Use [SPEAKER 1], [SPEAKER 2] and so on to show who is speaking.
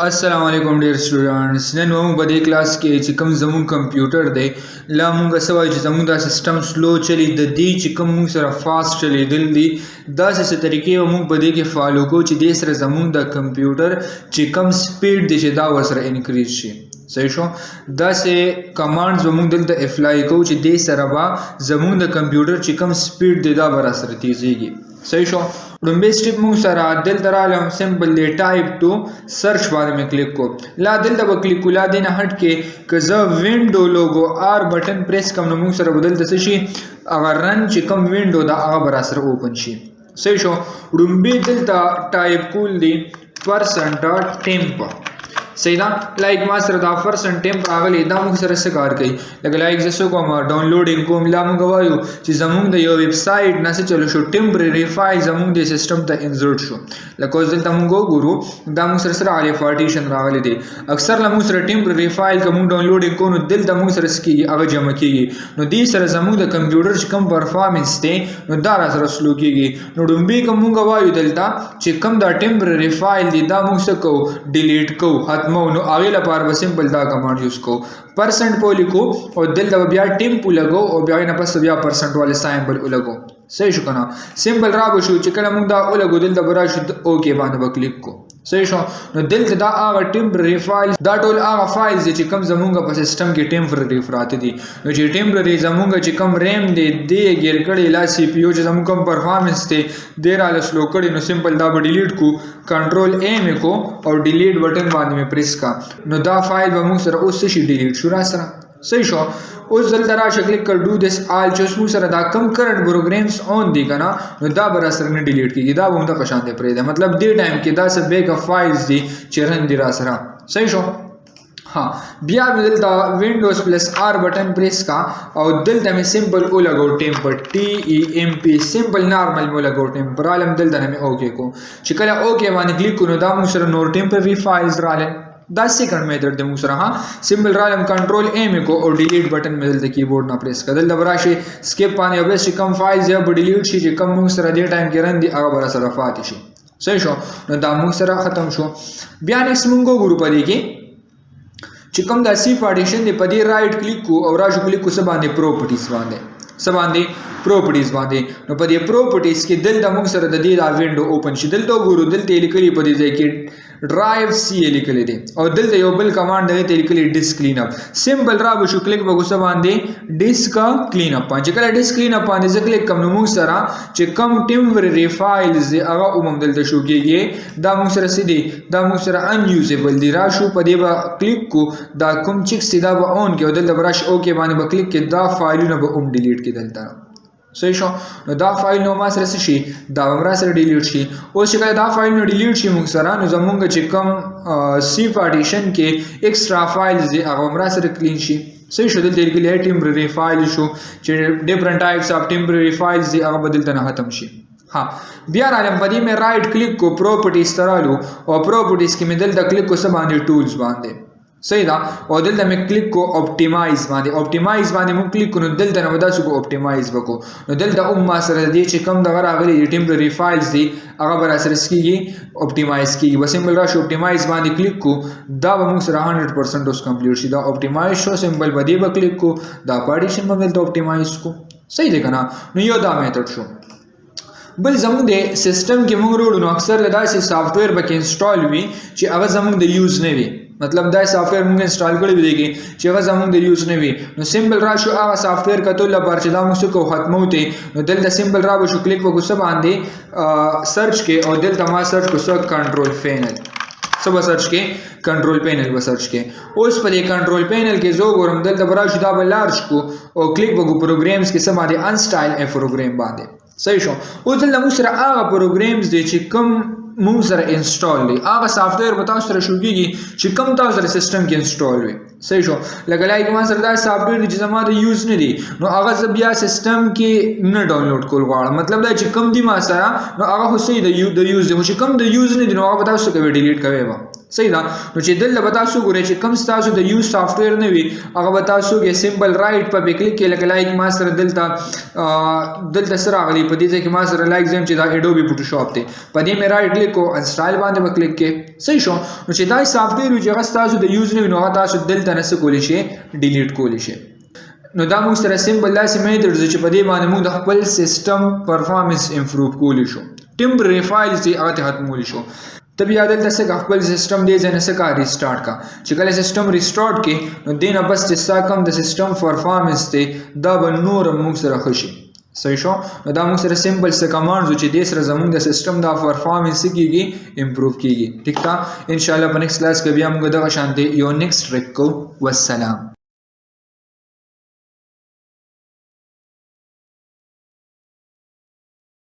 [SPEAKER 1] السلام علیکم ډیر سټوډنټس، نن موږ په دې کلاس کې چې کوم زموږ کمپیوټر دی، لا موږ څه وایو چې زموږ دا سیستم سلو چلی، د دې چې کوم موږ سره فاست چلیدل دي، داسې څه طریقې به موږ په دې کې فالو کوو چې دې سره زموږ د کمپیوټر چې کوم سپیډ دی چې دا ورسره انکریز شي. صحیح شو؟ داسې کمانډز به موږ دلته اپلای کوو چې دې سره به زموږ د کمپیوټر چې کوم سپیډ دی دا به راسره تیزیږي. صحیح شو؟ لومبی سټیپ موږ سره دلته رالم، سمپل دی ټایپ ټو سرچ باندې مې کلیک کو، لا دلته به کلیک کو، لا دې نه هټ کې که زه وینډو لوګو آر بټن پریس کوم نو موږ سره به دلته څه شي، هغه رن چې کوم وینډو ده هغه به راسره اوپن شي. صحیح شو؟ لومبی دلته ټایپ کول دي پرسنټ ټیمپ. صحیح ده؟ لایک ما سره دا پرسنټ ټیمپ راغلی، دا موږ سره څه کار کوي؟ لکه لایک زه څه کوم، ډاونلوډینګ کوم، لا موږ وایو چې زموږ د یو ویب سایټ نه څه چلو شو، ټیمپرری فایل زموږ د سیستم ته انزرټ شو. لکه اوس دلته موږ وګورو دا موږ سره سره راغلی پارټیشن راغلی دی. اکثر له موږ سره ټیمپرری فایل که موږ ډاونلوډینګ کوو نو دلته موږ سره څه کېږي، هغه جمع کېږي. نو دې سره زموږ د کمپیوټر چې کوم پرفارمنس دی نو دا را سره سلو کېږي. نو ړومبی که موږ وایو دلته چې کوم دا ټیمپرری فایل دی دا موږ څه کوو، ډیلیټ کوو، ختمو. نو هغې لپاره به سمپل دا کمانډ یوز کوو، پرسنټ په ولیکو او دلته به بیا ټیمپ ولګو او بیا نه پس بیا پرسنټ والے سایمبل ولګو. صحیح شو که نه؟ سمپل را به شو چې کله موږ دا ولګو دلته به راشو اوکې باندې به کلیک کو. صحیح شو؟ نو دلته دا هغه ټیمپرری فایل، دا ټول هغه فایلز دي چې کوم زمونږ په سیستم کې ټیمپرری پراته دي. نو چې ټیمپرری زمونږ چې کوم ریم دی دی یې ګیر کړی، لا سی پی یو چې زمونږ کوم پرفارمنس دی دی راله سلو کړی، نو سمپل دا به ډیلیټ کو، کنټرول ای مې کو او ډیلیټ بټن باندې مې پریس کا. نو دا فایل به موږ سره اوس څه شي ډیلیټ شو را سره. صحیح شو؟ اوس دلته راشه کلیک کړ ډو دیس آل، چې اوس موږ سره دا کم کرنټ پروګرامز آن دي که نه نو دا به را سره نه ډیلیټ کېږي، دا به هم دغه شان دی پرېږده. مطلب دې ټایم کې دا څه بیک اپ فایلز دي چې رن دي را سره. صحیح شو؟ ها، بیا مې دلته وینډوز پلس آر بټن پریس کا او دلته مې سمپل ولګو ټیمپ، ټي ای ایم پی، سمپل نارمل مې ولګو ټیمپ، رالم دلته نه مې اوکې کو. چې کله اوکې باندې کلیک کړو نو دا موږ سره نور ټیمپرری فایلز رالل. دا سیکنډ میتھډ دی موږ سره. ها، سمپل رالم کنټرول ای مې کو او ډیلیټ بټن مې دلته کیبورډ نه پریس کړ. دلته به راشي سکیپ باندې او بس چې کوم فایلز یې به ډیلیټ شي، چې کوم موږ سره دې ټایم کې رن دي هغه به را سره پاتې شي. صحیح شو؟ نو دا موږ سره ختم شو. بیا نیکسټ موږ وګورو په دې کې چې کوم دا سی پارټیشن دی، په دې رائټ کلیک کو او راشو کلیک کو څه باندې، پروپرټیز باندې، څه باندې، پروپرټیز باندې. نو په دې پروپرټیز کې دلته موږ سره د دې دا وینډو اوپن شي. دلته وګورو دلته یې لیکلي په دې ځای کې ډرایو سی یې لیکلی دی او دلته یو بل کمانډ دغې ته لیکلی ډیسک کلین اپ. سمپل را به شو کلیک به کو څه باندې، ډیسک کلین اپ باندې. چې کله ډیسک کلین اپ باندې زه کلیک کوم نو موږ سره چې کوم ټیمپرری فایلز دی هغه هم دلته شو کېږي. دا موږ سره څه دي، دا موږ سره انیوزیبل دي. را شو په دې به کلیک کو، دا کوم چیک دی دا به آن کړي او دلته به راشي اوکې باندې به کلیک کړي، دا فایلونه به هم ډیلیټ کړي دلته. صحیح شو؟ نو دا فایل نو ما سره څه شي، دا به هم را سره ډیلیټ شي. اوس چې کله دا فایل نو ډیلیټ شي موږ سره، نو زمونږ چې کوم سی پارټیشن کې ایکسټرا فایلز دي هغه هم را سره کلین شي. صحیح شو؟ دلته لیکلي ټیمپرری فایل شو چې ډیفرنٹ ټایپس اف ټیمپرری فایلز دي هغه به دلته نه ختم شي. ها، بیا رالم په دې مې رائټ کلیک کو، پروپرټیز ته رالو او پروپرټیز کې مې دلته کلیک کو څه باندې، ټولز باندې. صحیح ده؟ او دلته مې کلیک کو اپټیمایز باندې. اپټیمایز باندې مونږ کلیک کو نو دلته نه به داسې کو اپټیمایز وکړو. نو دلته هم ما سره دې چې کوم دغه راغلي دي ټیمپرری فایلز دي هغه به را سره څه کېږي، اپټیمایز کېږي. بس سمپل راشو اپټیمایز باندې کلیک کو، دا به موږ سره 100% اوس کمپلیټ شي. دا اپټیمایز شو، سمپل به دې به کلیک کو، دا پارټیشن به دلته اپټیمایز کو. صحیح دی که نه؟ نو یو دا میتھډ شو. بل زموږ د سیستم کې موږ وروړو نو اکثر له داسې سافټویر به کې انسټال وي چې هغه زموږ د یوز نه وي. مطلب دا سافټویر موږ انسټال کړی وي کې چې هغه زموږ د یوز نه وي. نو سمپل راشو هغه سافټویر کتل لپاره چې دا موږ څه کوو ختمو ته. نو دلته سمپل را به شو کلیک وکړو څه باندې، سرچ کې او دلته ما سرچ کو څه کنټرول پینل، څه به سرچ کې، کنټرول پینل به سرچ کې. اوس په دې کنټرول پینل کې زه وګورم دلته به راشو دا به لارج کو او کلیک وکړو پروګرامز کې څه باندې، انسټایل ای پروګرام باندې. صحیح شو؟ اوس دلته موږ سره هغه پروګرامز دی چې کوم موږ سره انسټال دی، هغه سافټویر به تاسو سره شو کېږي چې کوم تاسو سره سیستم کې انسټال وي. صحیح شو؟ لکه لایک ما سره دا سافټویر دی چې زما د یوز نه دی، نو هغه زه بیا سیستم کې نه ډاونلوډ کول غواړم. مطلب دا چې کوم دی ما سره نو هغه خو صحیح د یوز دی، خو چې کوم د یوز نه دی نو هغه به تاسو کوي ډیلیټ کوي به. صحیح ده. نو چې دلته به تاسو ګورئ چې کوم ستاسو د یوز سافټویر نه وي، هغه به تاسو کې سمپل رائټ په کلیک کې، لکه لایک ما سره دلته سره راغلی په دې ځای کې ما سره لایک زم چې دا اډوبي فوټوشاپ دی، په دې مې رائټ کلیک کو انسټال باندې به کلیک کې. صحیح شو. نو چې دا سافټویر وي چې هغه ستاسو د یوز نه وي، نو هغه تاسو دلته نه څه کولی شئ، ډیلیټ کولی شئ. نو دا موږ سره سمپل داسې میتھډ چې په دې باندې موږ د خپل سیستم پرفارمنس امپروو کولی شو، ټمپرری فایلز دې هغه ته ختمولی شو. ته بیا دلته څه کا خپل سیستم دې ځای نه څه کا ریسټارټ کا، چې کله سیستم ریسټارټ کې نو دې نه بس چې ستا کوم د سیستم پرفارمنس دی دا به نور هم موږ سره ښه شي. صحیح شو. نو دا موږ سره سمپل څه کمانډز چې دې سره زموږ د سیستم دا پرفارمنس څه کیږي، امپروو کیږي. ټیک ده. انشاءالله په نیکسټ کلاس کې بیا موږ دغه شان دی یو نیکسټ ټریک کوو. والسلام.